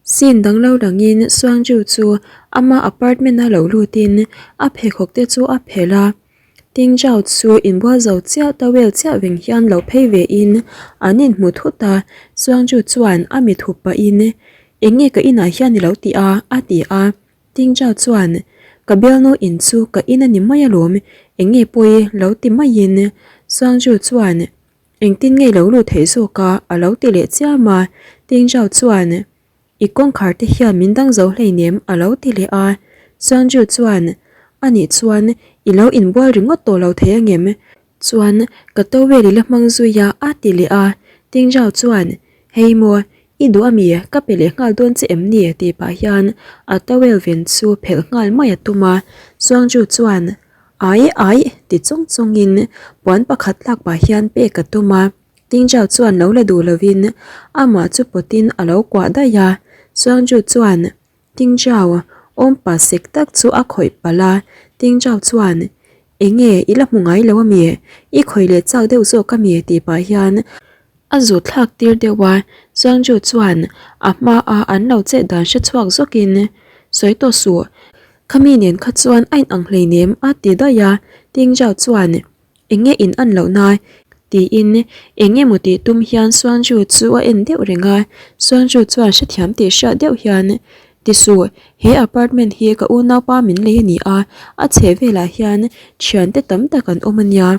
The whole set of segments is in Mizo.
Scene dang lo langin Suangju chu ama apartment a lo lutin a pheikhawk te chu a phelh a. Ting Zhao chu inbual zo chiah towel chiah veng hian lo phei ve in an inhmu thut a, Suangju chuan a mit hup pahin, Eng nge ka inah hian i lo tih a? a ti a. Ting Zhao chuan, Ka bialnu in chu ka in a ni mai alawm, eng nge pawi lo ti maiin Suangju chuan, Engtin nge lo lut theih zawk a? a lo ti leh chiam a, Ting Zhao chuan, I kawngkhar te hian min dang zo hleinem a lo ti leh a, Suanju chuan, Anih chuan i lo inbual ringawt tawh lo thei angem? Chuan ka towel i la hmang zui a a ti leh a, Ting Zhao chuan, Hei maw, i duh ami ka pe leh nghal dawn che em ni? tih pah hian a towel ven chu phelh nghal mai a tum a, Suanju chuan, Ai ai ti chung chungin puan pakhat lak pah hian pek a tum a. Tingzhao chuan lo la duh lovin amah chu pawtin a lo kuah daih a, Suangju chuan Tingzhao awmpa sek tak chu a khawih palh a, Tingzhao chuan Enge i la hmu ngai lo ami? I khawih leh chak deuh zawk ami? tih pah hian a zut thlak tir deuh a, Suangju chuan a hma a an lo chet dan hre chhuak zawkin Sawi tawh suh, khami nen kha chuan a inang hleinem a ti daih a, Tingzhao chuan Eng nge in an loh na? tiin eng emaw tih tum hian Suanju chu a en deuh reng a, Suanju chuan hrethiam tih hriat deuh hian, Ti suh, he apartment hi ka unaupa min lei a ni a, a chheh velah hian thiante tam tak an awm a nia.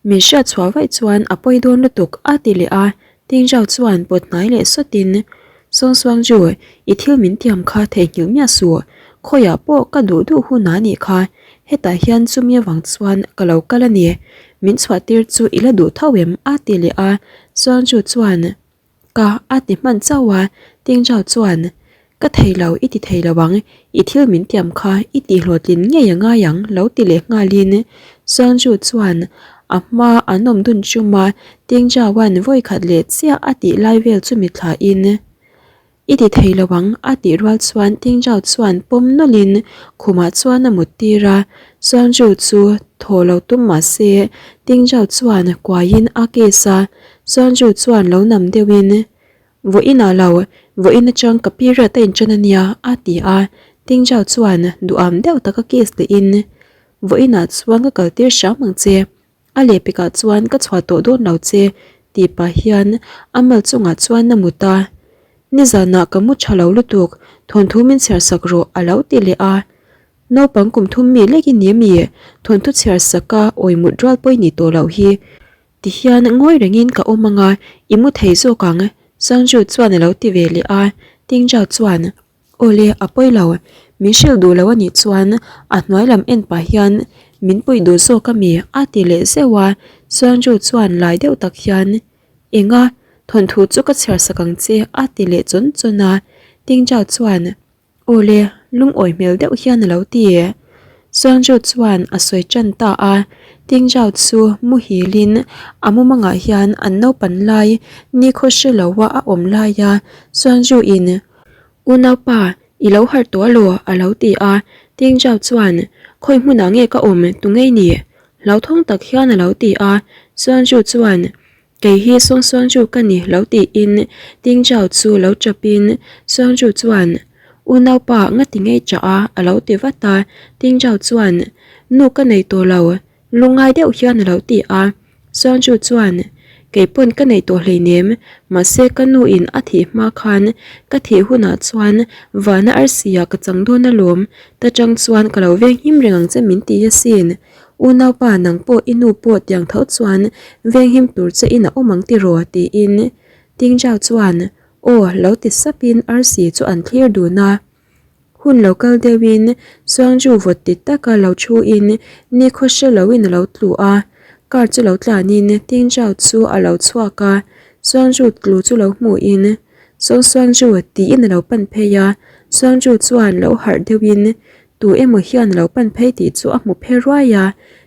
Min hriat chhuah vaih chuan a pawi dawn lutuk a ti leh a, Tingjao chuan pawt hnai leh sawtin, Sawng Suangju, i thil min tiam kha theihnghilh miah suh, khawiah pawh ka duh duh hun a nih kha, hetah hian chumi avang chuan ka lo kal a ni, min chhuah tir chu i la duh tho em? a ti leh a, Suangju chuan, Ka a ti hman chauh a, Tingjao chuan, Ka thei lo, i ti thei lo ang, i thil min tiam kha i tih hlawhtlin ngei a ngai ang lo ti leh nghalin Suangju chuan a hma an awm dun chum a, Tingjaoan vawi khat leh chiah a tih lai vel chu mithlain I ti thei lo ang a tih rual chuan Tingjao chuan pawm nawlhin khumah chuan a mut tir a, Suangju chu thaw lo tum mah se Tingjao chuan kuaiin a kiss a, Suangju chuan lo nam deuhin Vawiin ah lo, vawiin atang ka period a inṭan a nia, a ti a. Tingjao chuan duham deuh taka kiss lehin, Vawiin ah chuan ka kaltir hram ang che, a lehpekah chuan ka chhuah tawh dawn lo che, tih pah hian a mal chungah chuan a mut a. Nizanah ka mu tha lo lutuk, thawnthu min chhiar sak rawh, a lo ti leh a. Naupang kum thum mi lek i ni ami? Thawnthu chhiar saka awimut rual pawi ni tawh loh hi. Tihian ngawi rengin ka awm anga i mu thei zawk ang, Sangju chuan a lo ti ve leh a, Tingjao chuan, Awle, a pawi lo, min hrilh duh lo a nih chuan a hnuai lam en pah hian min puih duh zawk ami? a ti leh zeuh a, Sangju chuan lai deuh tak hian, Enga, thawnthu chu ka chhiar sak ang che a ti leh chawn chawn a, Tingjao chuan, Awle, lungawi hmel deuh hian a lo ti. Suanju chuan a sawi tan ta a, Tingjao chu muhilin a mumangah hian an naupan lai nikhaw hre loa a awm laia Suanju in, Unaupa, i lo harh tawh alaw? a lo ti a, Tingjao chuan, Khawi hmunah nge ka awm tu ngei ni? Hlauthawng tak hian a lo ti a, Suanju chuan, Kei hi Song Suangju ka ni lo tiin Tingjao chu lo chapin Suangju chuan Unaupa ngati ngei chah a a lo ti vat a, Tingjao chuan Nu ka nei tawh lo, lungngai deuh hian a lo ti a, Suangju chuan Kei pawn ka nei tawh hleinem, mahse ka nu in a thih hma khan ka thih hunah chuan vana arsi ah ka chang dawn alawm, ta chang chuan ka lo venghim reng ang che min ti asin. Unaupa nang pawh i nu pawh tiang tho chuan venghim tur che in a awm ang tiraw? tiin Tingjao chuan aw lo ti sapin arsi chu an thlir dun a. Hun lo kal deuhin Suangju vawt ti taka lo thuin nikhaw hre loin a lo tlu a, car chu lo tlanin Tingjao chu a lo chhuak a, Suangju tlu chu lo hmuhin Song Suangju tiin a lo pan phei a, Suangju chuan lo harh deuhin Tu emaw hian a lo pan phei tih chu a hmu phe ruai a,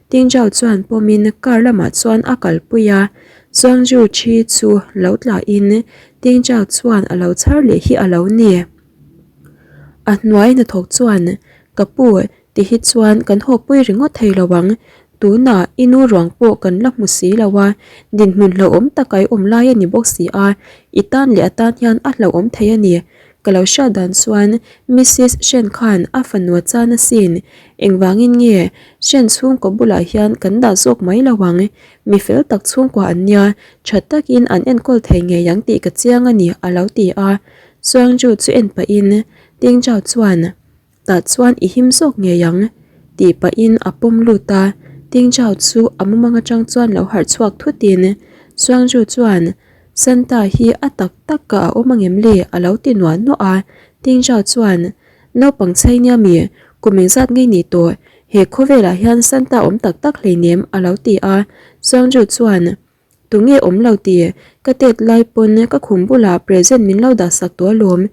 Tingjao chuan pawmin car lamah chuan a kalpui a, Chuangju thi chu lo tlahin Tingjao chuan a lo chhar leh hi a lo ni. A hnuai hnathawk chuan, Ka pu, ti hi chuan kan hawpui ringawt thei lo ang, tunah i nu ruang pawh kan la hmu si lo a, dinhmun hlauhawm taka i awm lai a ni bawk si a, i tan leh a tan hian a hlauhawm thei a ni. Ka lo hriat dan chuan Missis Shen khan a fanu a chan asin. Engvangin nge Shen chhungkaw bulah hian kan dah zawk mai lo ang? Mi fel tak chhungkua an nia, tha takin an enkawl thei ngei ang tih ka chiang a ni, a lo ti a. Chuangju chu en pahin Tingzhao chuan, Tah chuan i him zawk ngei ang, tih pahin a pawm lut a. Tingzhao chu a mumang atang chuan lo harh chhuak thutin Chuangju chuan, Santa hi a tak tak ka a awm angem le? a lo ti nuah nuah a. Tingzhao chuan, Naupang chhei nia mi, kum engzat ngei ni tawh, he khawvelah hian Santa awm tak tak hleinem, a lo ti a. Chuangju chuan, Tunge awm lo ti? Ka tet lai pawn ka khum bulah present min lo dah sak tawh alawm.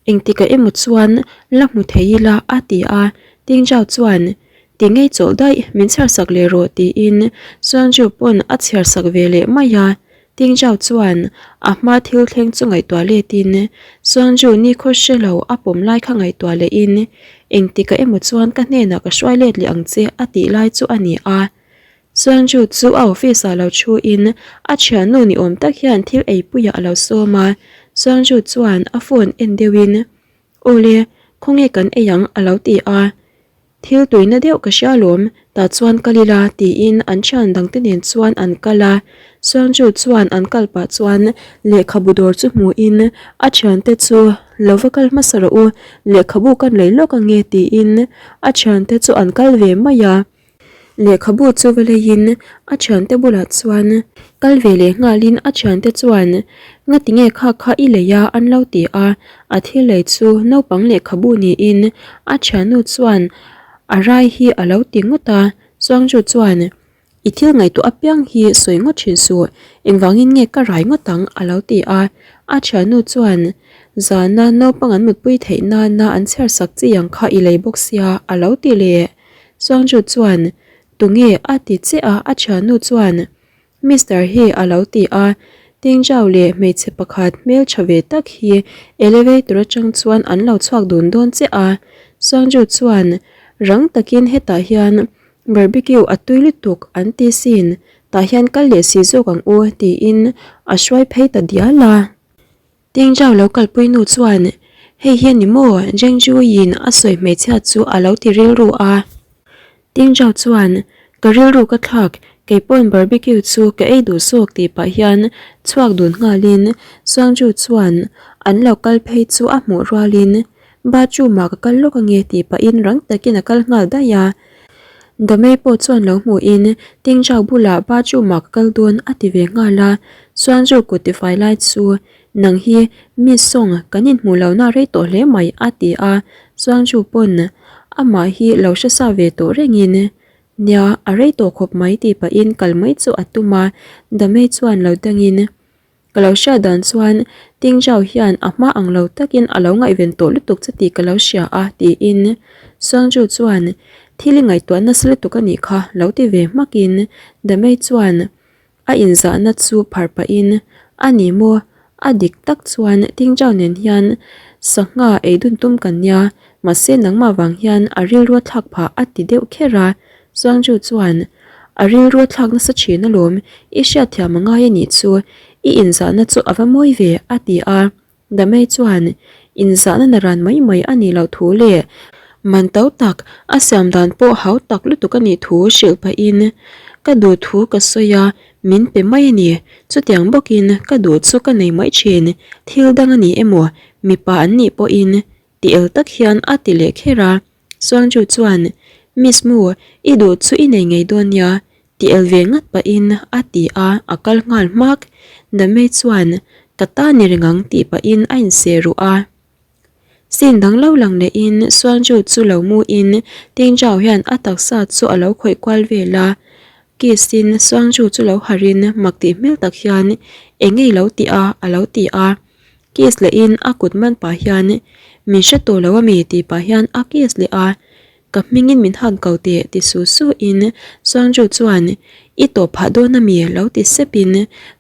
Engtikah emaw chuan la hmu thei ila a ti a. Tingzhao chuan, Ti ngei chawlh daih, min chhiar sak leh rawh tiin Chuangju pawn a chhiar sak ve leh mai a. Tingzhao chuan a hma thil thleng chu ngaihtuah letin Chuangju nikhaw hre lo a pawm lai kha ngaihtuah lehin Engtikah emaw chuan ka hnenah ka hruai let leh ang che a tih lai chu a ni a. Chuangju chu a office ah lo thu in a thiannu ni awm tak hian thil ei puiah a lo sawm a, Chuangju chuan a phone en deuh in Awle, khawnge kan ei ang a lo ti a, thil tuina deuh ka hria alawm, tah chuan kal ila tiin an thian dang te nen chuan an kal a, Chuangju chuan an kal pah chuan lehkhabu dawr chu hmu in a thiante chu lo va kal hmasa rawh u, lehkhabu kan lei lawk ange tiin a thiante chu an kal ve mai a. Lehkhabu chu va leiin a thiante bulah chuan kal ve leh nghalin a thiante chuan ngati nge kha kha i lei a an lo ti a, a thil lei chu naupang lehkhabu niin a thiannu chuan a rai hi a lo ti ngawt a, Chuangju chuan i thil ngaihtuah apiang hi sawi ngawt thin suh, engvangin nge ka rai ngawt ang a lo ti a, a thiannu chuan zana naupang an mutpui theih nana an chhiar sak chi ang kha i lei bawk sia a lo ti leh. Chuangju chuan, Tunge a ti che a a thiannu chuan, Mister hi a lo ti a, Tingzhao leh hmeichhe pakhat hmeltha ve tak hi elevator atang chuan an lo chhuak dun dawn che a. Chuangju chuan, Rang takin hetah hian barbecue a tui lutuk an ti sin, tah hian kal leh si zawk ang u tiin a hruai phei ta dial a. Tingzhao lo kalpui nu chuan, Hei hi a ni maw? Zheng Zhuiin a sawi hmeichhia chu a lo ti rilru a. Tingzhao chuan, Ka rilru ka thlak, kei pawn barbecue chu ka ei duh zawk tih pah hian chhuak dun nghalin Suangju chuan an lo kal phei chu a hmuh rualin bathroom ah ka kal lawk ange tih pahin rang takin a kal nghal daih a. Damei pawh chuan lo hmuhin Tingzhao bulah bathroom ah ka kal dawn a ti ve nghal a, Suangju kut tifai lai chu Nang hi mi sawng kan inhmuh lohna rei tawh hle mai a ti a, Chuangju pawn amah hi lo hre sa ve tawh rengin nia a rei tawh khawp mai tih pahin kal mai chu a tum a, Damei chuan lo dangin ka lo hriat dan chuan Tingzhao hian a hma ang lo takin a lo ngaihven tawh lutuk che tih ka lo hria a tiin Chuangju chuan thil i ngaihtuah nasa lutuk a nih kha lo ti ve hmakin Damei chuan A inzahna chu pharh pahin, A ni maw? A dik tak chuan Tingzhao nen hian sangha ei dun tum kan nia, mahse nangmah vang hian a rilru a thlak phah a ti deuh kher a. Chuangju chuan, A rilru a thlak nasa thin alawm, i hriatthiam a ngai a nih chu, i inzahna chu a va mawi ve, a ti a. Damei chuan inzahna naran mai mai a nih loh thu leh man to tak a siam dan pawh hau tak lutuk a nih thu hrilh pahin ka duh thu ka sawi a, min pe mai a ni. Chutiang bawkin ka duh chu ka nei mai thin, thil dang a ni emaw mipa an nih pawhin ti el tak hian a ti leh kher a. Chuangju chuan, Miss Mu, i duh chu i nei ngei dawn nia, ti el ve ngat pahin a ti a, a kal nghal hmak. Damei chuan, Ka ta ni reng ang tih pahin a inseh ruh a. Scene dang lo lang lehin Suangju chu lo muin Tingzhao hian a taksa chu a lo khawih kual vel a. Kiss in Suangju chu lo harhin mak tih hmel tak hian, Eng nge i lo tih a? a lo ti a. Kiss lehin a kut man pah hian min hre tawh lo ami tih pah hian a kiss leh a, ka hmingin min han ko teh ti su su in Chuangju chuan i tawh phah dawn ami lo ti sep in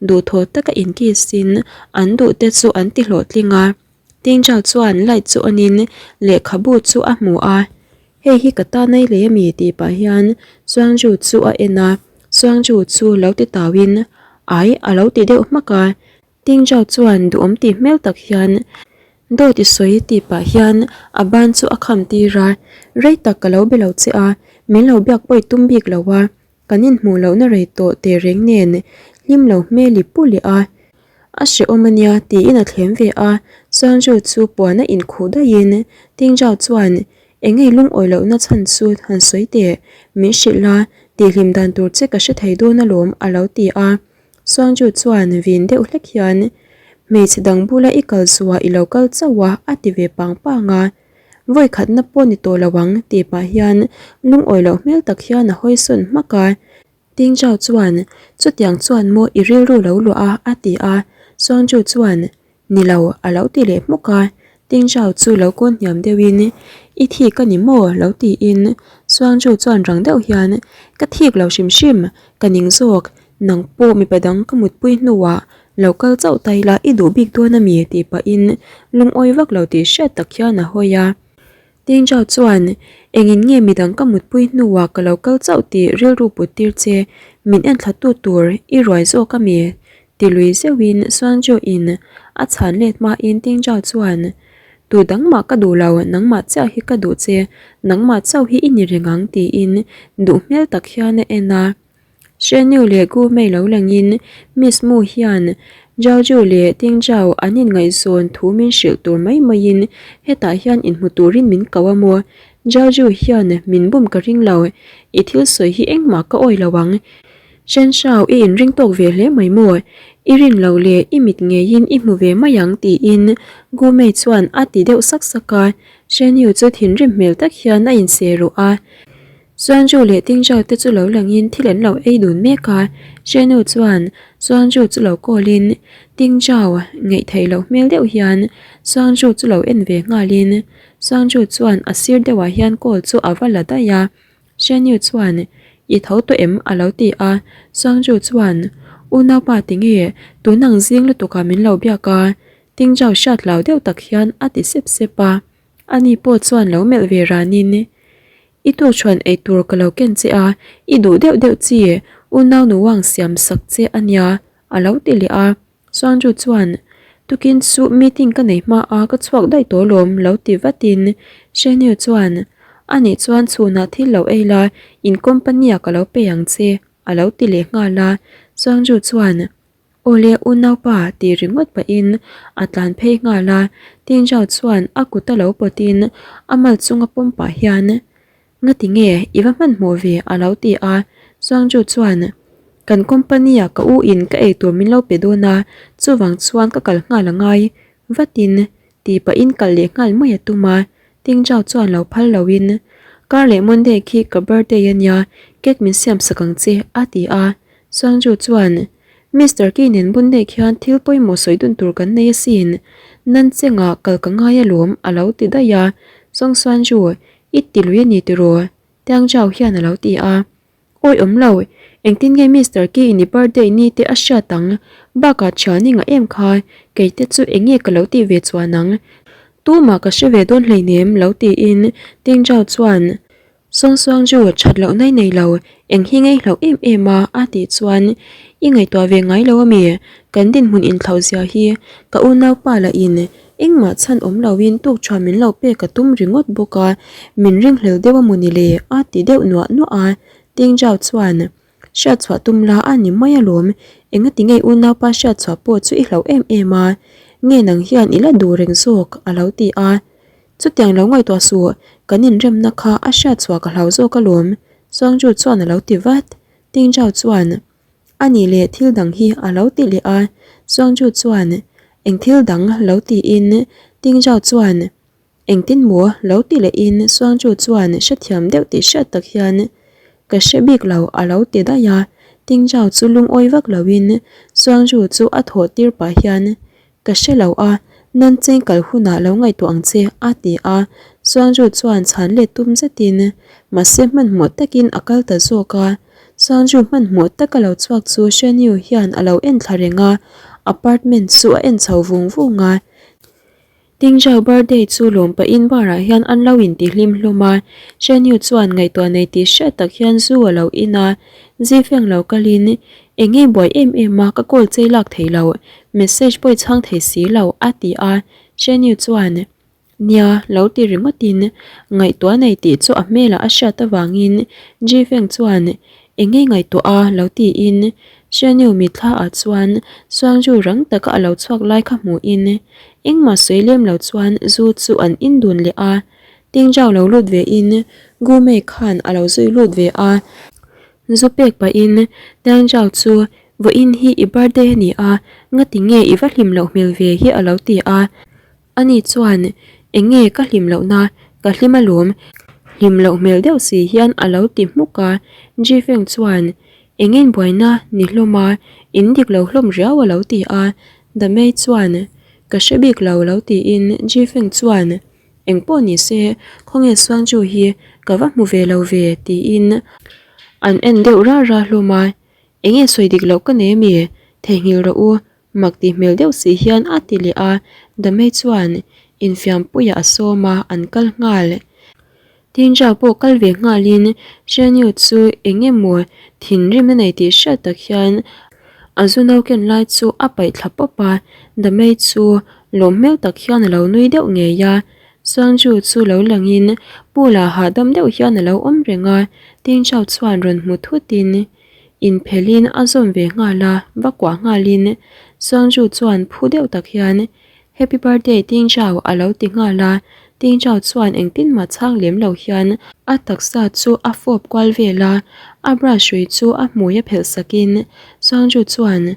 duhthawh taka in kiss in an duh te chu an ti hlawhtling a, Tingzhao chuan light chu on in lehkhabu chu a hmu a, hei hi ka tan ai lei ami tih pah hian Chuangju chu a en a, Chuangju chu lo ti tau in ai a lo ti deuh hmak a. Tingzhao chuan duhawm tih hmel tak hian. Dawt i sawi tih pah hian a ban chu a kham tir a, Rei tak ka lo be lo che a, min lo biak pawi tum bik lo a, kan inhmuh lohna rei tawh tehreng nen hlim lo hmel i pu leh a, a hrehawm a nia tiin a thlem ve a, Chuanju chu puan a inkhuh daihin Tingjao chuan Engei lungawi lohna chhan chu han sawi teh, min hrilh la, tihhlim dan tur che ka hre thei dawn alawm a lo ti a. Suangju chuan vin deuh hlek hian, Hmeichhe dang bula i kal zuah i lo kal chauh a a ti ve pang pang a. Vawi khatna pawh ni tawh lo ang tih pah hian lungawi loh hmel tak hian a hawi sawn hmak a. Tingzhao chuan, Chutiang chuan maw i rilru lo luah a a ti a. Suangju chuan, Ni lo, a lo ti leh hmuk a. Tingzhao chu lo kawn hniam deuhin, I thik a ni maw? lo tiin Suangju chuan rang deuh hian, Ka thik lo hrim hrim, ka ning zawk, nang pawh mipa dang ka mutpui hnuah lo kal chauh ta ila i duh bik dawn a mi? tih pahin lungawi vak lo tih hriat tak hian a hawi a. Tingzhao chuan, Engin nge midang ka mutpui hnuah ka lo kal chauh tih rilru put tir che, min enthlatu tur i ruai zawk a mi? Ti lui zeuhin Suanzhou-in a chhan let hmain Tingzhao chuan, Tu dangmah ka duh lo, nangmah chiah hi ka duh che, nangmah chauh hi i ni reng ang tiin duh hmel tak hian a en a. Shenyu leh Gu Mei lo langin Miss Mu hian Zhao Zhu leh Ting Zhao an inngaihzawn thu min hrilh tur mai maiin hetah hian inhmu turin min ko a maw? Zhao Zhu hian min bum ka ring lo, i thil sawi hi engmah ka awi lo ang. Shen Shao i inring tawk ve hle mai maw? I rin lo leh i mit ngeiin i hmu ve mai ang tiin Gu Mei chuan a ti deuh sak sak a, Shen Yu chu thinrim hmel tak hian a inseh ruh a. Suanju leh Tingzhao te chu lo langin thil an lo ei dun mek a, Shenu chuan Suanju chu lo call in Tingzhao ngaih theih loh hmel deuh hian Suanju chu lo en ve nghalin Suanju chuan a sir deuhah hian call chu a va la daih a, Shenu chuan I tho tawh em? a lo ti a, Suanju chuan Unaupa tinge tun ang zing lutukah min lo biak a Tingzhao hriat hlau deuh tak hian a ti sep sep a, ani pawh chuan lo melh ve ranin I tuchhuan ei tur ka lo ken che a, i duh deuh deuh chi unau nuang siam sak che a nia, a lo ti leh a. Suanju chuan, Tukin chu meeting ka nei hma a, ka chhuak daih tawh lawm, lo ti vatin Sheniu chuan, Anih chuan chhunah thil lo ei la, in company ah ka lo pay ang che, a lo ti leh nghal a. Suanju chuan, Awle unaupa tih ringawt pahin a tlan phei nghal a, Tingjao chuan a kut a lo pawtin a mal chunga pawm pah hian Ngati nge i va hmanhmawh ve a lo ti a, Suangju chuan Kan company ah ka u in ka eitur min lo pe dawn a, chuvang chuan ka kal nghal a ngai vatin tih pahin kal leh nghal mai a tum a, Tingjao chuan lo phal loin Kar leh Monday khi ka birthday a nia, cake min siam sak ang che a ti a, Suangju chuan Mister Key nen bun daih khian thil pawimawh sawi dun tur kan nei asin, nan chengah kal ka ngai alawm a lo ti daih a, Song Suanju, i ti lui a ni tiraw? Tiang Zhao hian a lo ti a. Awi awm lo, engtin nge Mister Key in i birthday ni te a hriat ang, bakah thian i ngah em kha, kei te chu eng nge ka lo tih ve chuan ang, tumah ka hre ve dawn hleinem lo tiin Tiang Zhao chuan Sawng suang chu that loh nai nei lo, eng hi ngei hlauh em em a a tih chuan I ngaihtuah ve ngai lo ami? Kan dinhmun inthlauh zia hi ka unaupa lah in engmah chhan awm lo in tuk tha min lo pek a tum ringawt bawk a, min ringhlel deuh a mawni le a ti deuh nuah nuah a, Ting Zhao chuan Hriatchhuah tum la a ni mai alawm, engati ngei unaupa hriatchhuah pawh chu i hlauh em em a, nge nang hian i la duh reng zawk a lo ti a. Chutiang lo ngaihtuah suh, kan inremna kha a hriat chhuah ka hlau zawk alawm, Suangju chuan a lo ti vat. Tingjao chuan, A nih leh thil dang hi a lo ti leh a. Suangju chuan, Eng thil dang? lo tiin Tingjao chuan, Engtin maw? lo ti lehin Suangju chuan hrethiam deuh tih hriat tak hian, Ka hre bik lo a lo ti daih a. Tingjao chu lungawi vak loin Suangju chu a thawh tir pah hian, Ka hre lo a, nan cheng kal hunah lo ngaihtuah ang che, a ti a. Suangju chuan chhan let tum zetin, mahse hmanhmawh takin a kal ta zawk a. Suangju hmanhmawh taka lo chhuak chu Shenyu hian a lo en thla reng a, apartment chu a en chho vung vung a. Tingjao birthday chu lawm pahin bar ah hian an lo inti hlim hlawm a, Shenyu chuan ngaihtuah nei tih hriat tak hian zu a lo in a, Zifeng lo kalin Eng nge buai em em a ka call chei lak thei lo, message pawh i chhang thei si lo a ti a. Shenyu chuan, Nia, lo ti ringawtin ngaihtuah nei tih chu a hmelah a hriat avangin Ji Feng chuan, Eng nge ngaihtuah a? lo tiin Shenyu mitthla ah chuan Suangju rang taka a lo chhuak lai kha hmuhin engmah sawi lem lo chuan zu chu an in dun leh a. Tingjao lo lut ve in Gu Mei khan a lo zui lut ve a. Zu pek pahin Tingjao chu vawiin hi i birthday a ni a, ngati nge i va hlim loh hmel ve hi a lo ti a. Ani chuan eng nge ka hlim lohna, ka hlim alawm, hlim loh hmel deuh si hian a lo ti hmuk a. Ji Feng chuan eng nge buaina ni hlawm a, in dik lo hlawm riau a lo ti a. Damei chuan ka hre bik lo lo tiin Ji Feng chuan Eng pawh ni se, khawnge Suangju hi ka va hmu ve lo ve tiin an en deuh ra ra hlawm a, enge sawi dik loh ka nei ami? Theihnghilh rawh u, mak tih hmel deuh si hian a ti leh a, Damei chuan infiampuiah a sawm a, an kal nghal. Tinja pawh kal ve nghalin Shenyu chu eng emaw thinrim a nei tih hriat tak hian a zu no ken lai chu a paih thla pawp a, Damei chu lawm hmel tak hian a lo nui deuh ngei a, Suangju chu lo langin pool ah hahdam deuh hian a lo awm reng a, Tinchao chuan rawn hmu thutin inphelhin a zawm ve nghal a, va kuah nghalin Suangju chuan phu deuh tak hian Happy birthday Ting Chao a lo ti nghal a, Ting Chao chuan engtin mah chhang lem lo hian a taksa chu a fawp kual vel a, a brush hrui chu a hmui a phelh sakin Suangju chuan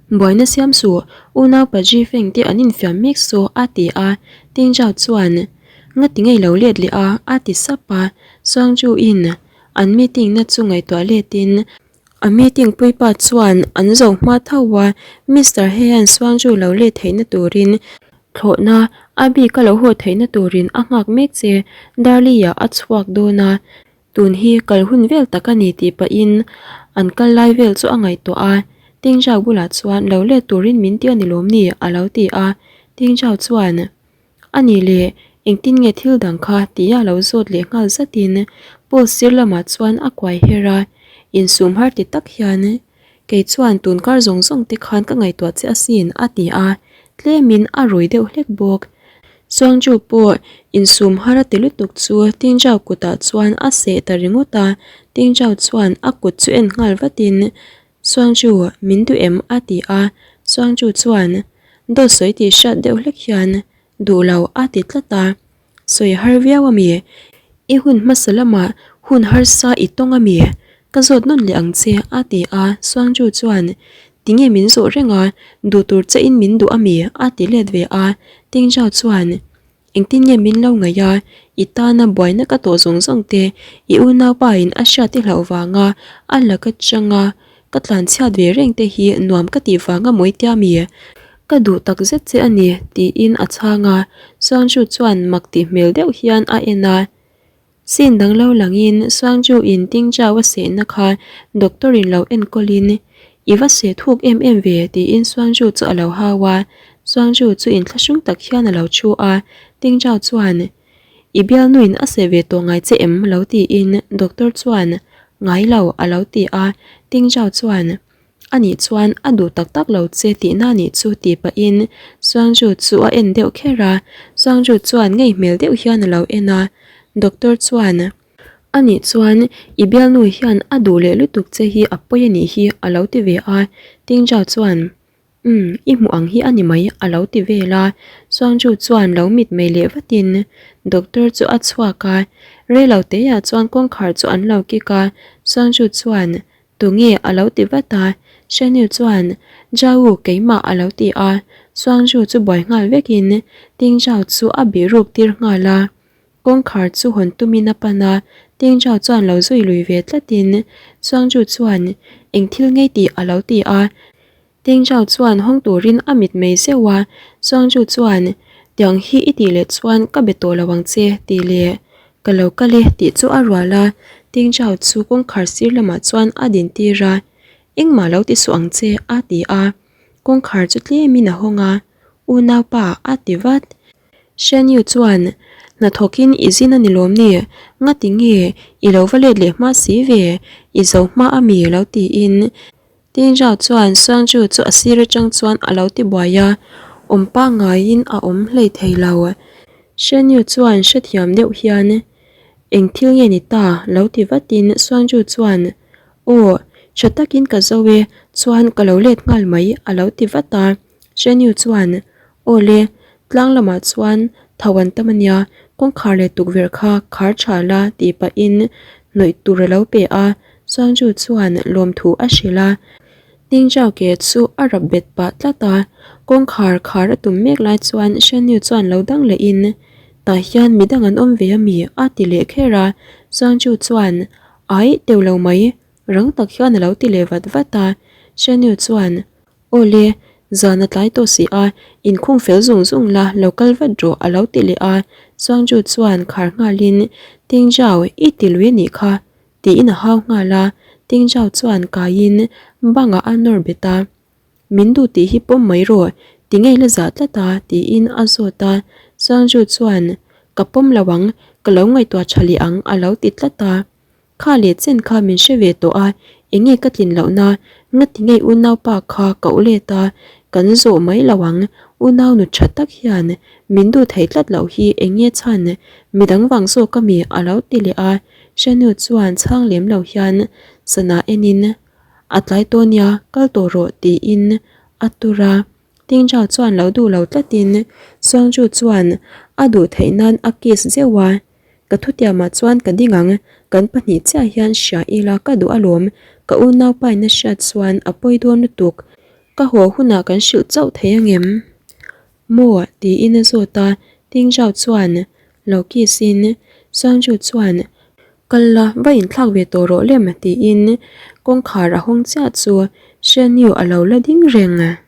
Buaina siam suh, unau pa Ji Feng te an infiam mek saw a ti a, Ting Chao chuan Ngati ngei lo let leh a a ti sap a, Suangju in an meeting na chu ngaihtuah letin A meeting puipa chuan an zo hma tho a, Mister Heian Suangju lo let theihna turin thlawhna a bik a lo haw theihna turin a nghak mek che, Darley-ah a chhuak dawn a, tun hi kal hun vel tak a ni tih pahin an kal lai vel chu a ngaihtuah a, Tingjao bulah chuan lo let turin min ti a ni lawm ni? a lo ti a, Tingjao chuan. A nih leh, engtin nge thil dang kha tia lo zawt leh nghal zatin post sir lamah chuan a kuai her a, insum har ti tak hian, Kei chuan tun kar zawng zawng te khan ka ngaihtuah che asin a ti a, tlemin a rui deuh hlek bawk. Suangju pawh insum har a ti lutuk chu Tingjao kutah chuan a seh ta ringawt a, Tingjao chuan a kut chu en nghal vatin, Suangju, min duh em? a ti a, Suangju chuan, Dawt sawi tih hriat deuh hlek hian duh lo a ti tlat a, sawi har viau a mi? I hun hmasa lamah hun harsa i tawng a mi? Ka zawt nawn leh ang che a ti a, Suangju chuan Tinge min zawh reng a, duh tur che in min duh a mi? a ti let ve a, Tingjao chuan Engtin nge min lo ngaih a, i tana buaina ka tawh zawng zawng te, i unaupa in a hriat i hlauh vanga a la ka chang a, ka tlanchhiat ve reng te hi nuam ka tih vanga mawi tia mi? Ka duh tak zet che a ni, tiin a chhang a, Suangju chuan mak tih hmel deuh hian a en a. Scene dang lo langin Suangju in Tingchau a sehna kha doctor in lo enkawlin I va seh thuk em em ve tiin Suangju chu a lo hau a, Suangju chu inthlahrung tak hian a lo thu a, Tingchau chuan I bialnuin a seh ve tawh ngai che em lo tiin doctor chuan Ngai lo a lo ti a, Tingchau chuan A nih chuan a duh tak tak lo che tihna nih chu tih pahin Suangju chu a en deuh kher a, Suangju chuan ngei hmel deuh hian a lo en a, Doctor chuan A nih chuan i bialnu hian a duh leh lutuk che hi a pawi a nih hi a lo ti ve a, Tingjao chuan Umm i hmuh ang hi a ni mai a lo ti vel a, Suangju chuan lo mitmei leh vatin Doctor chu a chhuak a, reilo teiah chuan kawngkhar chu an lo kik a, Suangju chuan Tunge a lo ti vat a, Shenyu chuan Zhao keimah a lo ti a, Suangju chu buai nghal vekin Ting Zhao chu a bih ruk tir nghal a. Kawngkhar chu hawn tumin a pan a, Ting Zhao chuan lo zui lui ve tlatin Suangju chuan eng thil ngei tih a lo ti a. Ting Zhao chuan hawng turin a mit mei zeuh a, Suangju chuan, Tiang hi i tih leh chuan ka be tawh lo ang che, tih leh ka lo kal e tih chu a rual a, Ting Zhao chu kawngkhar sir lamah chuan a din tir a, Engmah lo ti suh ang che, a ti a, kawngkhar chu tlemin a hawng a, Unaupa, a ti vat. Shen Yu chuan, Hnathawkin i zin a ni lawm ni? Ngati nge i lo va let leh hma si ve? I zo hma a mi? lo tiin Tingjao chuan Suangju chu a sir atang chuan a lo ti buai a, Awm pangngaiin a awm hlei thei lo. Shenyu chuan hrethiam deuh hian, Eng thil nge ni ta? lo ti vatin Suanju chuan, Aw, tha takin ka zo e, chuan ka lo let nghal mai, a lo ti vat a. Shenyu chuan, Aw le, tlang lamah chuan tho an tam a nia, kawngkhar leh tukverh kha khar tha la tih pahin hnawih tur a lo pe a. Suanju chuan lawmthu a hrilh a. Tingzhao ke chu a rap bet pah tlat a, kawngkhar khar a tum mek lai chuan Shenyu chuan lo dang leh in, Tah hian midang an awm ve ami? a ti leh kher a, Chuangchu chuan, Aih, teuh lo mai, rang tak hian a lo ti leh vat vat a, Shenyu chuan, Aw le, zan a tlai tawh si a, inkhung fel zung zung la, lo kal vat rawh a lo ti leh a, Chuangchu chuan khar nghalin, Tingzhao, i ti lui anih kha, Tiin a hau nghal a, Tingzhao chuan kaiin bangah a nawr bet a, Min duh tih hi pawm mai rawh, ti ngei la zah tlat a, tiin a zawt a. Chuangzhu chuan, Ka pawm lo ang, ka lo ngaihtuah tha leh ang a lo ti tlat a. Kha leh chen kha min hre ve tawh a, enge ka tlin lohna, ngati ngei unaupa kha ka u let a, kan zawh mai lo ang, unau nu tha tak hian min duh thei tlat loh hi enge chhan, midang vang zawk ami a lo ti leh a. Hrenu chuan chhang lem lo hian sana enin a tlai tawh nia kal tawh rawh tiin a tur a. Tingzhao chuan lo duh lo tlatin Suangju chuan a duh theih nan a kiss zeuh a, Ka thutiamah chuan ka ding ang, kan pahnih chiah hian hria ila ka duh alawm, ka unaupa in a hriat chuan a pawi dawn lutuk, ka haw hunah kan hrilh chauh thei angem? Maw? tiin a zawt a, Tingzhao chuan lo kiss in Suangju chuan Kal la, va inthlak ve tawh rawh lem tiin kawngkhar a hawng chiah chu Shenyu a lo la ding reng.